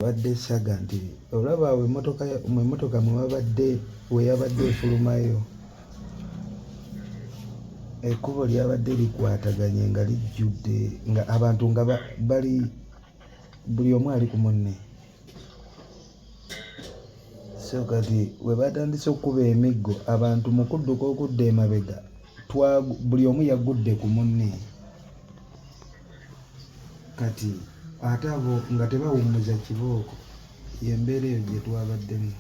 Abadde saga nti olaba awo emmotoka mu emmotoka mwe babadde we yabadde efulumayo ekkubo lyabadde likwataganye nga lijjudde nga abantu nga bali buli omu ali ku munne. So kati we batandise okukuba emiggo abantu mu kudduka okudda emabega buli omu yagudde ku munne. Kati ate abo nga tebawummuza kibooko y'embeera eyo gye twabaddemu.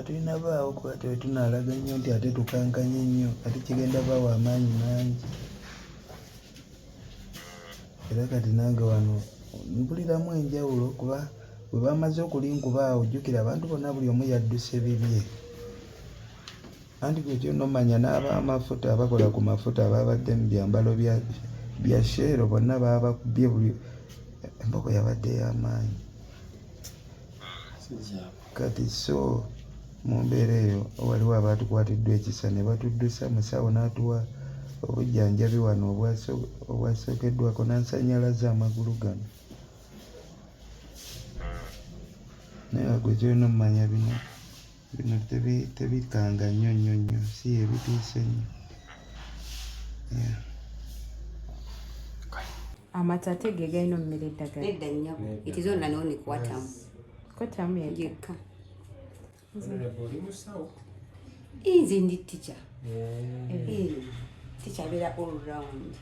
Tulina baawo kuba tetunalaga nnyo nti ate tukankanye nnyo ate kigenda bawa amaanyi mangi. Era kati nange wano mpuliramu enjawulo kuba bwe bamaze okulinkuba awo jjukira abantu bonna buli omu yadduse bibye. Anti gwe ky'onomanya n'abamafuta abakola ku mafuta ababadde mu byambalo bya Shell bonna baabakubye buli emboko yabadde y'amaanyi. Kati so mu mbeera eyo waliwo abaatukwatiddwa ekisa ne batuddusa musawo n'atuwa obujjanjabi wano obwasookeddwako n'ansannyalaza amagulu gano. Naye nga gwe ky'olina okumanya bino bino tebikanga nnyo nnyo nnyo si ebitiisa ennyo. Yeah. Amata ate ge galina omumera eddagala. Nedda nnyabo. It is only only kwatamu. Kwatamu yekka. Yekka. Oli musawo? Nze ndi teacher. Eh. Teacher abeera all round.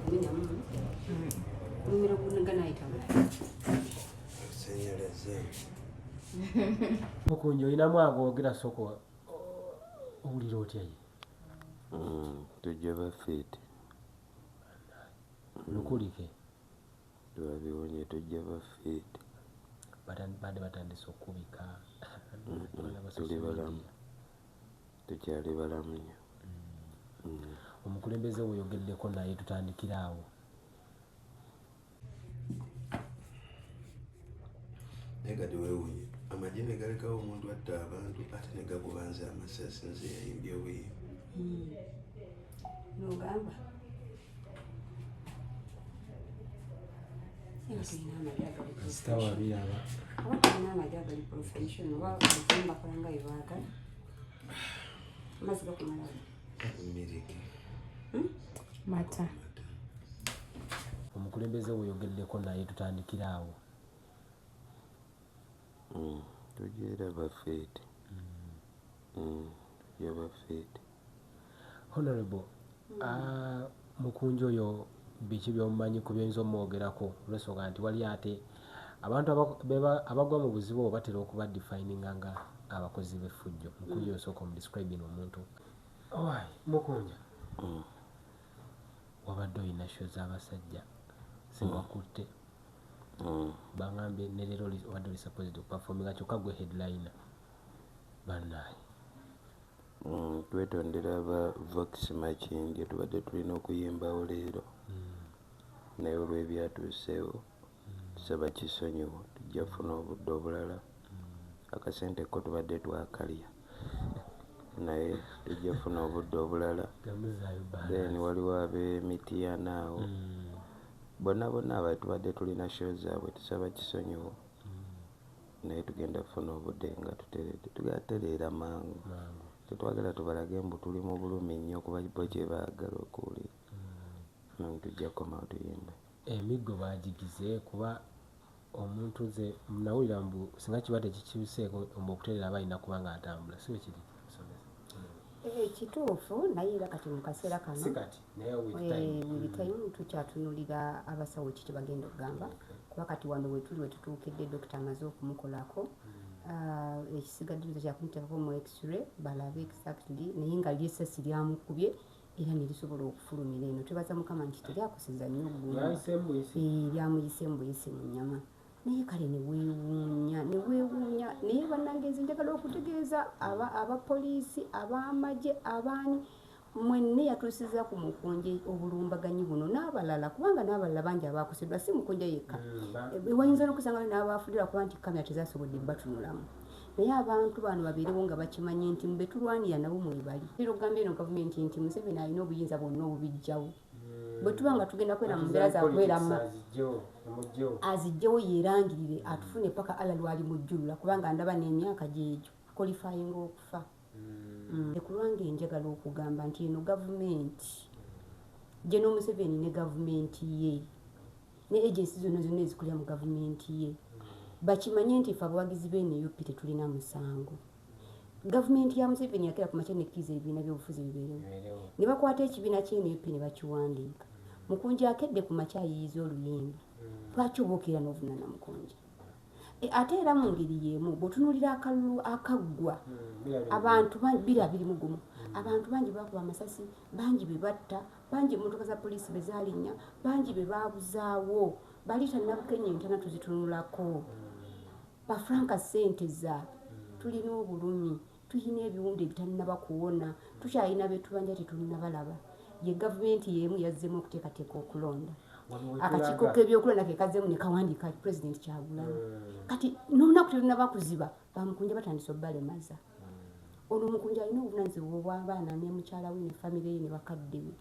Kumenyamu. Omumiro gunaayitamu. Sannyalaza. Mukunja olinamu agoogera soko owulira otya ye? Tujja bafiiti. Lukulike. Twabiwonye tujja bafiiti. Badde batandise okubika. Tuli balamu. Tukyali balamu nnyo. Omukulembeze weyogeddeko naye tutandikire awo. Naye kati weewuunye amagye ne galekawo omuntu atta abantu ate ne gakubanza amasasi nze yayimbye obuyimbi. N'ogamba. Kasita wabiraba. Oba tulina amagye agali professional oba abamu bakola nga bye baagala. Amazzi gakumala. Miriki. Mata. Omukulembeze weyogeddeko naye tutandikire awo. Tujja bafiiti. Tujja bafiiti. Honorable, mukunja oyo biki by'omumanyi ku byoyinza omwogerako olw'ensonga nti wali ate abantu abagwa mu buzibu obwo batera okuba defininga nga abakozi b'effujjo. Mukunja oyo osooka omudescribing omuntu. Owaaye mukunja. Wabadde olina show z'abasajja zewakutte. Bangambye ne leero obadde oli supposed okuperforminga kyokka gwe headliner. Bannaaye. Twetondera aba Vox Makindye tubadde tulina okuyimbawo leero. Naye olw'ebyatuuseewo tusaba kisonyiwo tujja kufuna obudde obulala. Akasente ko tubadde twakalya naye tujja kufuna obudde obulala. Then waliwo ab'emitiyana awo bonna bonna aba tubadde tulina show zaabwe tusaba kisonyiwo naye tugenda kufuna obudde nga tuteredde tugenda tereera mangu. Tetwagala tubalage mbu tuli mu bulumi nnyo kuba bo kye baagala okuwulira. Tujja kukomawo tuyimbe. Emiggo baagigize kuba omuntu nze nawulira mbu singa kiba tekikyuseeko mbu okutereera aba alina kuba ng'atambula si bwe kiri musomesa? Kituufu naye era kati mu kaseera kano si kati naye with time. With time tukyatunulira abasawo ki kye bagenda okugamba kuba kati wano wetuli wetutuukidde dokita amaze okumukolako. Ekisigadde kyakumuteekako mu x-ray balabe exactly naye nga lyessasi lyamukubye era ne lisobola okufulumira eno. Twebaza Mukama nti teryakusizza nnyo ggumba. Lyamuyise mbuyise mu nnyama. Naye kale ne weewuunya ne weewuunya naye bannange nze njagala okutegeeza abapoliisi ab'amagye abaani Mwenne yatuusiza ku Mukunja obulumbaganyi buno n'abalala, kubanga n'abalala bangi abakoseddwa, si Mukunja yekka. Wayinza n'okusanga n'abaafulira kuba nti kamera tezasobodde batunulamu. Naye abantu bano babeerewo nga bakimanyi nti mbe tulwanira nabo mwebali. Era okugamba eno gavumenti nti Museveni alina obuyinza bwonna obubijjawo. Bwe tuba nga tugenda kwera mu mbeera za kubeera azijjewo yeerangirire atufune paka ala lwali mujjulula, kubanga ndaba n'emyaka gyegyo qualifying okufa. Kulwange njagala okugamba nti eno gavumenti General Museveni ne gavumenti ye ne agency zonna zonna ezikulira mu gavumenti ye bakimanye nti ffe abawagizi b'NUP tetulina musango. Gavumenti ya Museveni yakera ku makya nekkiriza ebibiina by'obufuzi bibeerewo, ne bakwata ekibiina ky'NUP ne bakiwandiika. Mukunja akedde ku makya ayiyiza oluyimba, lwaki oba okeera n'ovunaana Mukunja? Ate era mu ngeri y'emu bw'otunuulira akalulu akaggwa abantu 2021 abantu bangi bakuba amasasi, bangi be batta, bangi emmotoka za poliisi be zaalinnya, bangi be baabuzaawo. Baliita Nabukenya entana tuzitunulako, bafranka ssente za tulina obulumi, tulina ebiwundu ebitannaba kuwona, tukyalina betubanja tetunnabalaba. Ye gavumenti y'emu yazzeemu okuteekateeka okulonda, akakiiko k'ebyokulonda ke kazzeemu ne kawandiika Pulezidenti Kyagulanyi. Kati n'olunaku terunaba kuziba, bamukunja batandise obbalemaza. Ono Mukunja alina obuvunaanyizibwa obw'abaana ne mukyala we ne famire ye ne bakadde be.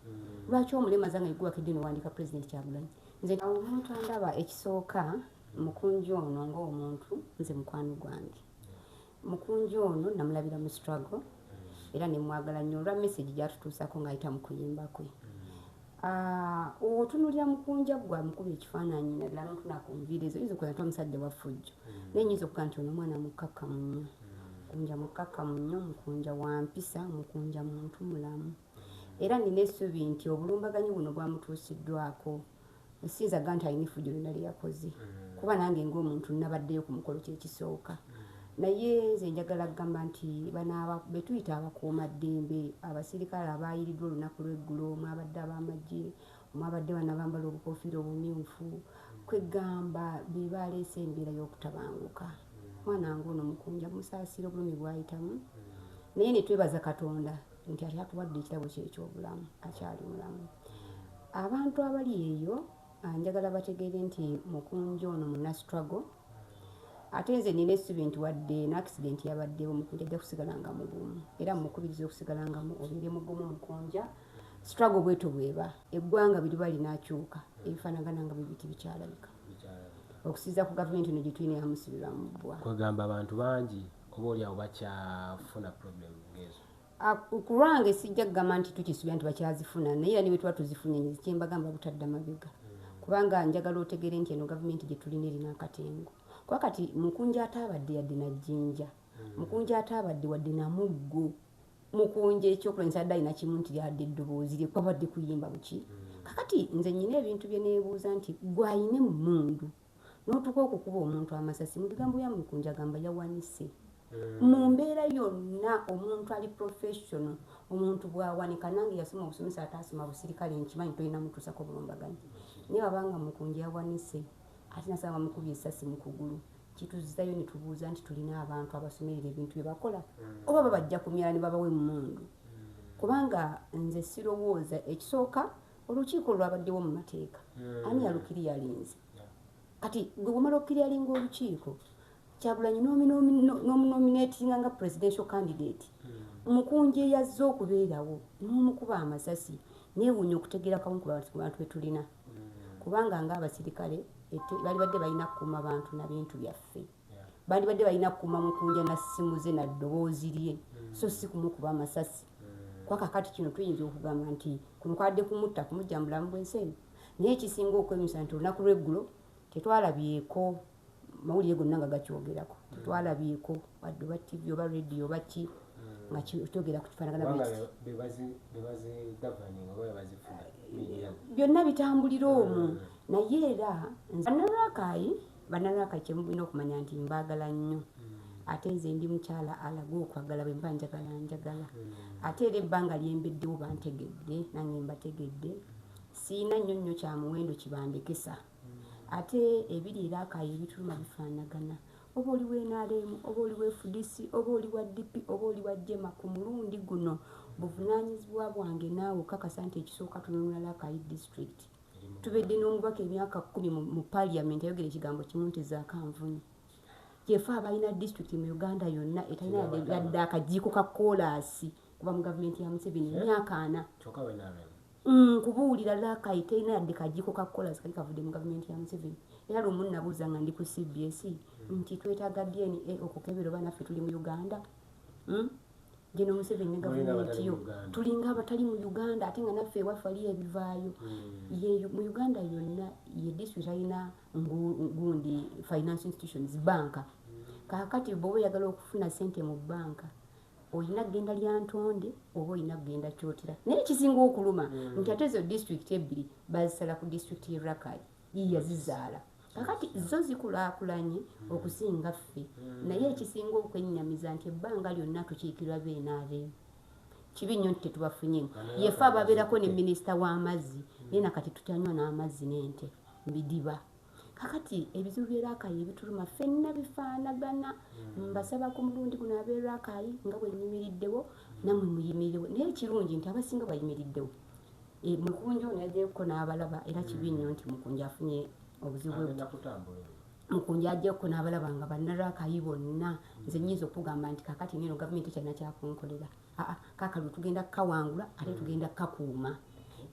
Lwaki omulemaza nga yeggwakidde n'owandiika Pulezidenti Kyagulanyi? Nze omuntu andaba ekisooka, Mukunja ono ng'omuntu nze mukwano gwange. Mukunja ono namulabira mu struggle era ne mwagala nnyo olwa message gy'atutuusaako ng'ayita mu kuyimba kwe. Otunuulira Mukunja gwe amukuba ekifaananyi naddala n'otuna ku nviiri ezo, oyinza okugaa nti omusajja wa ffujjo, naye nnyinza okugaa nti ono omwana mukkakkamu nnyo. Mukunja mukkakkamu nnyo, Mukunja wa mpisa, Mukunja muntu mulamu. Era nina essuubi nti obulumbaganyi buno bwamutuusiddwako siyinza kugaa nti alina effujjo lyonna lye yakoze, kuba nange ng'omuntu nabaddeyo ku mukolo kyekisooka. Naye nze njagala kugamba nti bano be tuyita abakuumaddembe, abasirikale abaayiriddwa olunaku lw'eggulo, mwabadde ab'amagye, mwabadde bano abambala obukofiira obumyufu, kwegamba be baleese embeera y'okutabanguka. Mwana wange ono Mukunja musaasira obulumi bw'ayitamu, naye ne twebaza Katonda nti ate atuwadde ekirabo kye eky'obulamu, akyali mulamu. Abantu abali eyo njagala bategeere nti Mukunja ono munna struggle. Ate nze nina essuubi nti wadde n'accident yabaddewo, Mukunja ajja kusigala nga mugumu, era mukubiriza okusigala nga obeere mugumu Mukunja. Struggle bwetyo bweba, eggwanga bwe liba linaakyuka ebifaanagana nga bwe biti bikyalabika. Okusinziira ku gavumenti eno gye tulina yamusibirwa mu bbwa. Kwegamba abantu bangi oba oliawo bakyafuna problem ng'ezo. Ku lwange sijja kugamba nti tukisuubira nti bakyazifuna, naye era ne bwe tuba tuzifunye kye mbagamba butadda mabega, kubanga njagala otegeere nti eno gavumenti gye tulina erina akatengo. Kuba kati Mukunja ataabadde yadde na jjinja, Mukunja ataabadde wadde na muggo, Mukunja ekyokulwanyisa adde alina kimu nti lyadde eddoboozi lye kwabadde kuyimba buki. Kakati nze nnyina ebintu bye neebuuza nti gwe ayina emmundu n'otuuka okukuba omuntu amasasi, mu bigambo bya Mukunja agamba yawanise. Mu mbeera yonna omuntu ali professional, omuntu bw'awanika, nange yasoma obusomesa ate asoma busirikale nkimanyi tolina mutuusako bulumbaganyi. Naye wabanga Mukunja yawanise ate nasanga bamukubye essasi mu kugulu, kituzzayo ne tubuuza nti tulina abantu abasomerera ebintu bye bakola oba babajja ku myala ne babawa emmundu. Kubanga nze sirowooza ekisooka olukiiko lwabaddewo mu mateeka, ani yalukiriyalinze? Kati gwe bw'omala okukiriyalinga olukiiko, Kyagulanyi n'omunominatinga nga presidential candidate, Mukunja eyazze okubeerawo n'omukuba amasasi, neewuunya okutegeera kamu ku bantu be tulina. Kubanga ng'abasirikale balibadde balina kukuuma bantu na bintu byaffe, bandibadde balina kukuuma Mukunja na ssimu ze na ddoboozi lye, so si kumukuba amasasi. Kuba kakati kino tuyinza okugamba nti kuno kwabadde kumutta kumujja mu bulamu bw'ensi eno. Naye ekisinga okwewuunyisa nti olunaku lw'eggulo tetwalabyeko mawulire gonna nga gakyogerako, tetwalabyeko wadde oba TV oba radio oba ki nga kyogera ku kifaanagana bwe kiti. Byonna bitambulira omwo. Naye era bannalwakayi kyemulina okumanya nti mbaagala nnyo. Ate nze ndi mukyala alaga okwagala, bwe mba njagala njagala. Ate era ebbanga lyembeddewo bantegedde, nange mbategedde. Siina nnyo nnyo kya muwendo kibandekesa. Ate ebiri era akayi ebituluma bifaanagana. Oba oli wa NRM, oba oli wa FDC, oba oli wa DP, oba oli wa JEMA, ku mulundi guno Buvunaanyizibwa bwange naawe okakasa nti ekisooka tununula Rakai district. Tubedde n'omubaka emyaka 10 mu parliament ayogera ekigambo kimu nti Zaakanvunyi. Yefe abalina district mu Uganda yonna etalina yadde akajiiko ka koolaasi kuba mu gavumenti ya Museveni emyaka 4. Nkubuulira Rakai terina yadde kajiiko ka koolaasi kali kavudde mu gavumenti ya Museveni. Era lumu nabuuza nga ndi ku CBS nti twetaaga DNA okukebera oba naffe tuli mu Uganda. Geno Museveni ne gavumenti yo tulinga abatali mu Uganda, ate nga naffe ewaffe waliyo ebivaayo. Ye mu Uganda yonna ye district alina gundi finance institutions banka. Kaakati bw'oba oyagala okufuna ssente mu banka olina kugenda Lyantonde oba olina kugenda Kyotera. Naye ekisinga okuluma nti ate ezo disitulikiti ebbiri bazisala ku disitulikiti y'e Rakai, yazizaala. Kakati zo zikulaakulanye okusinga ffe. Naye ekisinga okwennyamiza nti ebbanga lyonna tukiikirwa BNRM. Kibi nnyo nti tetubafunye. Yefe ababeerako ne minisita w'amazzi, naye nakati tutanywa n'amazzi n'ente bidiba. Kakati ebizibu by'e Rakai ebituluma ffenna bifaanagana. Mbasaba ku mulundi guno ab'e Rakai nga bwe nnyimiriddewo nammwe muyimirirewo. Naye ekirungi nti abasinga bayimiriddewo. Mukunja ono yajjeko n'abalaba, era kibi nnyo nti Mukunja afunye obuzibu. Mukunja ajjeko n'abalaba nga bannarakayi bonna. Nze nnyinza okugamba nti kakati neno gavumenti ekyalina kyakunkolera. Kakalulu tugenda kukawangula ate tugenda kukakuuma.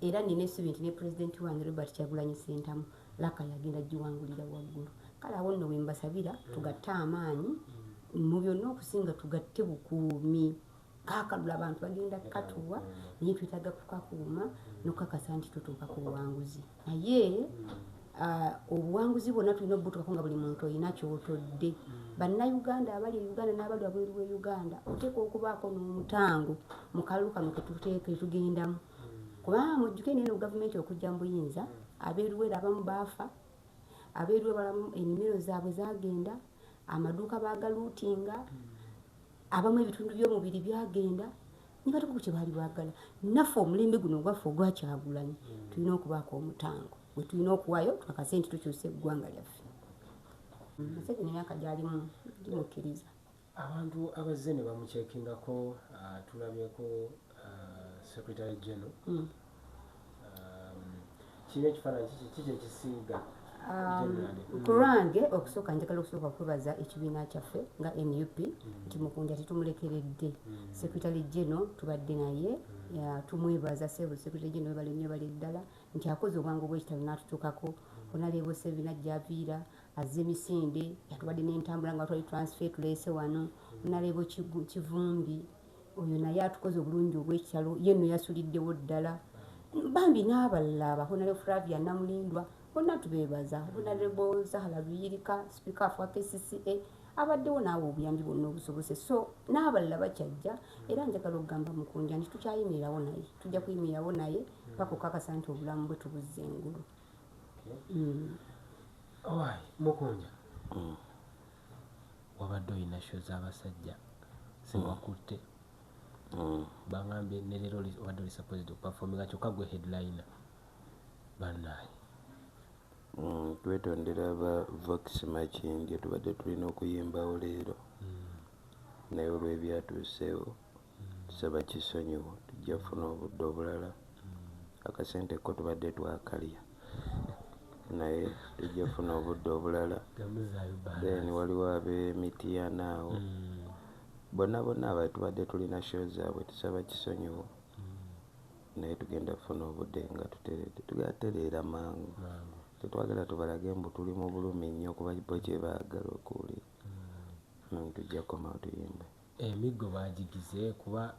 Era nina essuubi nti ne pulezidenti wange Robert Kyagulanyi Ssentamu Rakai agenda giwangulira waggulu. Kale awo nno we mbasabira tugatte amaanyi mu byonna, okusinga tugatte bukuumi. Kakalulu abantu bagenda kukatuwa, naye twetaaga kukakuuma n'okukakasa nti tutuuka ku buwanguzi. Naye obuwanguzi bwonna tulina obutuukako nga buli muntu olina ky'otodde. Bannayuganda abali e Uganda n'abali wabweru w'e Uganda oteekwa okubaako n'omutango mu kalulu kano ke tugendamu. Kubanga mujjuke neno gavumenti okujja mu buyinza, ab'eruweero abamu baafa, ab'eruweero abamu ennimiro zaabwe zaagenda, amaduuka baagaluutinga, abamu ebitundu by'omubiri byagenda, ne batuuka ku kye baali baagala. Naffe omulembe guno ogwaffe ogwa Kyagulanyi tulina okubaako omutango gwe tulina okuwaayo tukakase nti tukyusa eggwanga lyaffe. Museveni emyaka gy'alimu gimukkiriza. Abantu abazze ne bamukyekingako, tulabyeko Secretary General. Kino ekifaananyi kiki ekisinga? Ku lwange okusooka njagala okusooka okwebaza ekibiina kyaffe nga NUP nti Mukunja tetumulekeredde. Secretary General tubadde naye, tumwebaza ssebo Secretary General webale nnyo bale ddala nti akoze obwangu bw'ekitalo n'atutuukako. Honorable Sebina Javiira azze emisinde, yatubadde n'entambula nga twali transfer tuleese wano. Honorable Kivumbi oyo naye atukoze obulungi obw'ekitalo, ye nno yasuliddewo ddala. Bambi n'abalala aba Honorable Flavia Namulindwa bonna tubeebaza. Honorable Zahara Luyirika Speaker wa KCCA abaddewo naawe obuyambi bwonna obusobose. So n'abalala bakyajja, era njagala okugamba Mukunja nti tukyayimirirawo naye, tujja kuyimirirawo naye paka okukakasa nti obulamu bwe tubuzza engulu. Owaayi Mukunja, wabadde olina show z'abasajja zewakutte, bangambye ne leero obadde oli supposed okuperforminga kyokka gwe headliner. Bannaaye. Twetondera aba Vox Makindye, tubadde tulina okuyimbawo leero, naye olw'ebyatuuseewo tusaba kisonyiwo, tujja kufuna obudde obulala. Akasente ko tubadde twakalya, naye tujja kufuna obudde obulala. Then waliwo ab'Emityana awo bonna bonna aba tubadde tulina show zaabwe, tusaba kisonyiwo, naye tugenda kufuna obudde nga tuteredde, tugenda tereera mangu. Tetwagala tubalage mbu tuli mu bulumi nnyo kuba bo kye baagala okuwulira. Tujja kukomawo tuyimbe. Emiggo baagigize kuba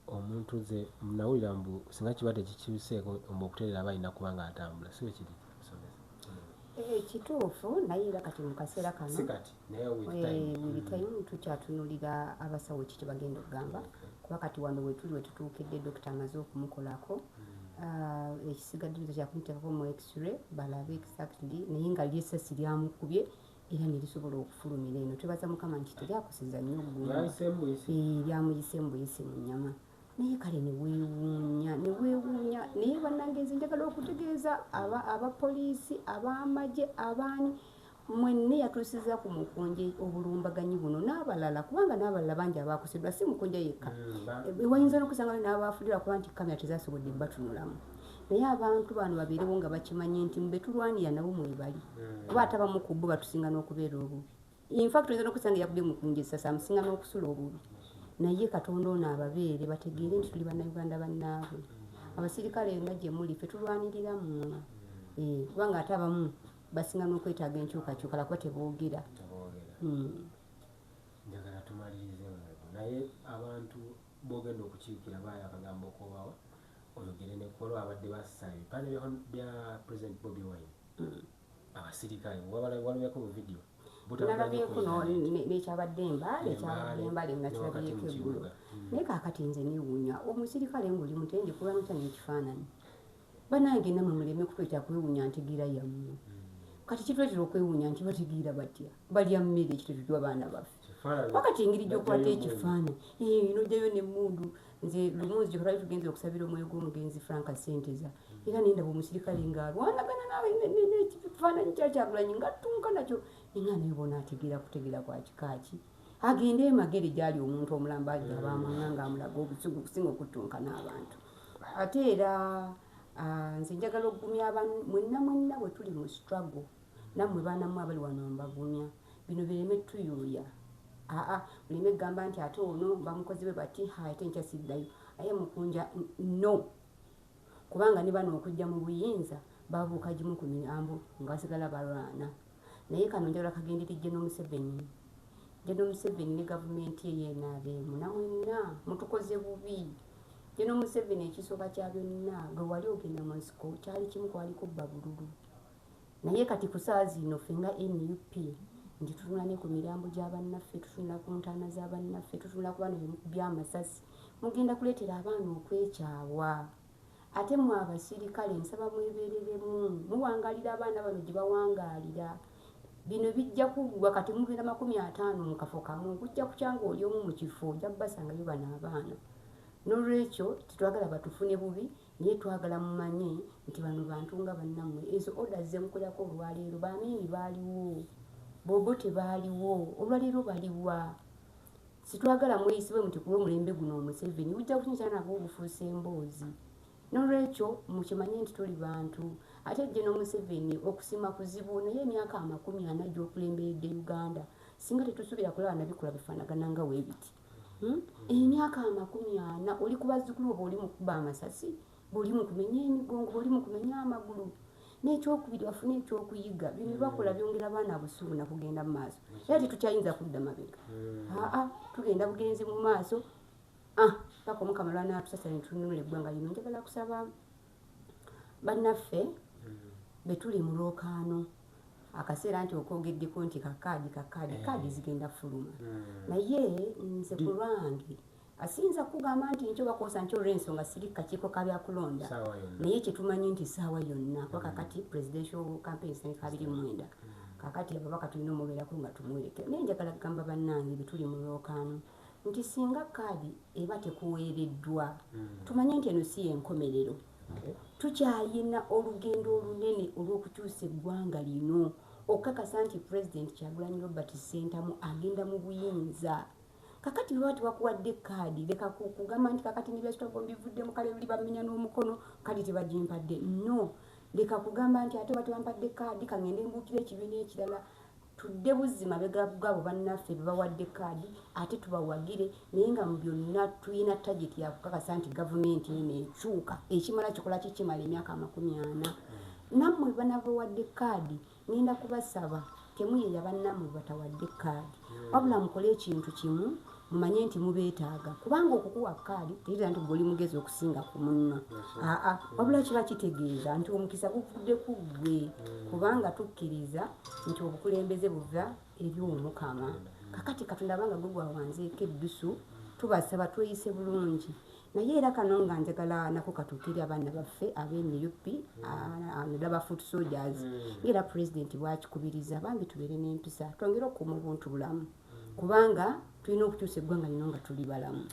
omuntu nze nawulira mbu singa kiba tekikyuseeko mbu okutereera aba alina kuba ng'atambula, si bwe kiri musomesa? Kituufu, naye era kati mu kaseera kano si kati, naye with time. With time tukyatunulira abasawo ki kye bagenda okugamba, kuba kati wano we tuli we tutuukidde dokita amaze okumukolako. Ekisigadde kyakumuteekako mu x-ray balabe exactly, naye nga ly'essasi lyamukubye era ne lisobola okufulumira eno. Twebaza Mukama nti teryakosezza nnyo ggumba, lyamuyise buyisi mu nnyama. Naye kale ne weewuunya, ne weewuunya. Naye bannange nze njagala okutegeeza abapoliisi, ab'amagye, abaani, Mwenna yatuusiza ku Mukunja obulumbaganyi buno n'abalala, kubanga n'abalala bangi abakoseddwa, si Mukunja yekka. Wayinza n'okusanga n'abaafulira kuba nti kamera tezasobodde batunulamu. Naye abantu bano babeerewo nga bakimanyi nti mbe tulwanira nabo mwebali, kuba ate abamu ku bo batusinga n'okubeera obubi. In fact, oyinza n'okusanga yakubye Mukunja essasi, amusinga n'okusula obubi. Naye Katonda ono ababeere, bategeere nti tuli Bannayuganda bannaabwe. Abasirikale yonna gye muli, ffe tulwanirira mmwe, kubanga ate abamu basinga n'okwetaaga enkyukakyuka lwakuba teboogera. Njagala tumalirize, naye abantu bogenda okukiikira baayo akagambo okobawa oyogere nekwolwo abadde bassa ebipande bya President Bobi Wine. Abasirikale walabyeko bu vidiyo? Nalabyeko n'ekyabadde Embaale, ekyabadde Embaale nakirabyeko eggulo. Naye kaakati nze neewuunya omusirikale ng'oli mutende kuba notya n'ekifaananyi. Bannange, nammwe muleme kutwetya kwewuunya ntegeera yammwe. Kati kituleetera okwewuunya nti bategeera batya, balya mmere ekitetuddwa baana baffe? Wakati engeri gy'okwata ekifaananyi n'ojjayo n'emmundu. Nze lumu nzijukira twali tugenze okusabira omwoyo gw'omugenzi Frank Senteza, era nendaba omusirikale ng'alwanagana n'ekifaananyi kya Kyagulanyi ng'attunka nakyo, nenga naye bona ategeera kutegeera kwa kika ki? Agende emagere gyali omuntu omulamba ajja abamwanga ng'amulaga obusungu kusinga okuttunka n'abantu. Ate era nze njagala okugumya mwenna mwenna bwe tuli mu struggle, nammwe baanammwe abali wano mbagumya, bino bireme tuyuuya. Aa, muleme kugamba nti ate ono bamukozi bwe bati, ate nkya siddayo. Aye Mukunja, no, kubanga ne bano okujja mu buyinza babuuka gimu ku mirambo nga basigala balwana. Naye kano njagala kagendere General Museveni, General Museveni ne gavumenti ye yenaabeemu namwenna mutukoze bubi. General Museveni, ekisooka kya byonna, gwe wali ogenda mu nsiko kyali kimu, kwali kubba bululu. Naye kati ku saa zino ffe nga NUP nti tutunula ne ku mirambo gy'abannaffe, tutunula ku ntaana z'abannaffe, tutunula ku bano bemukubye amasasi, mugenda kuleetera abaana okwekyawa. Ate mmwe abasirikale nsaba mwebereremu, muwangaalira abaana bano gye bawangaalira. Bino bijja kuggwa. Kati mugenda 50 mu kafo kamu, kujja kukya nga oli omu mu kifo ojja kubasangayo bano abaana. N'olwekyo tetwagala batufune bubi, naye twagala mumanye nti bano bantu nga bannammwe. Ezo orders zemukolerako olwaleero, Bamiini baaliwo, Bobo tebaaliwo, olwaleero baliwa? Sitwagala mweyisibwe muti kuba omulembe guno Omuseveni bujja kukinyisa nabwo obufuusa emboozi. N'olwekyo mukimanye nti tuli bantu. Ate General Museveni, okusima kuzibu, naye emyaka 40 gy'okulemberedde Uganda, singa tetusuubira kulaba nabikolwa bifaanagana nga weebiti. Emyaka 40 oli ku bazzukulu bo, oli mu kukuba amasasi, bw'oli mu kumenya emigongo, bw'oli mu kumenya amagulu. N'ekyokubiri, bafune ekyokuyiga. Bino byebakola byongera baana busungu nakugenda mu maaso, era tetukyayinza kudda mabega. Aa, tugenda bugenzi mu maaso paka Omukama lwanatusasira ne tununula eggwanga lino. Njagala kusaba bannaffe betuli mu lwokaano akaseera nti okwogeddeko nti kakaadi kakaadi kaadi zigenda fuluma. Naye nze ku lwange asiyinza kugamba nti nkyo bakosa nti olw'ensonga siri kakiiko ka byakulonda, naye kyetumanyi nti saawa yonna, kuba kakati presidential campaign zitandika 29, kakati ababaka tulina omubeerako nga tumuwerekera. Naye njagala kugamba bannange betuli mu lwokaano nti singa kaadi eba tekuweereddwa, tumanye nti eno si yenkomerero. Tukyayina olugendo olunene olw'okukyusa eggwanga lino, okukakasa nti President Kyagulanyi Robert Ssentamu agenda mu buyinza. Kakati bwe baba tebakuwadde kaadi, leka kugamba nti kakati nebya struggle mbivuddemu, kale luli bamenya n'omukono, kadi tebagimpadde. No, leka kugamba nti ate oba tebampadde kaadi kangende mbuukire ekibiina ekirala. Tudde buzzi mabega gaabo bannaffe be bawadde kaadi, ate tubawagire. Naye nga mu byonna tulina target yakukakasa nti gavumenti eno ekyuka, ekimala kikola kikimala emyaka 40. Nammwe banabawadde kaadi, ngenda kubasaba temuyeeya bannammwe batawadde kaadi, wabula mukole ekintu kimu, mumanye nti mubeetaaga, kubanga okukuwa kaadi tekitegeeza nti gwe oli mugezi okusinga ku munno. Aa, wabula kiba kitegeeza nti omukisa gukudde ku ggwe, kubanga tukkiriza nti obukulembeze buva eri Omukama. Kakati Katonda abanga gwe gwawanzeeko eddusu, tubasaba tweyise bulungi. Naye era kano nga njagala nako katuukire abaana baffe ab'e NUP, naddala ba foot soldiers, ng'era Pulezidenti bwakikubiriza, bambi tubeere n'empisa, twongere okukuuma obuntu bulamu, kubanga tulina okukyusa eggwanga lino nga tuli balamu.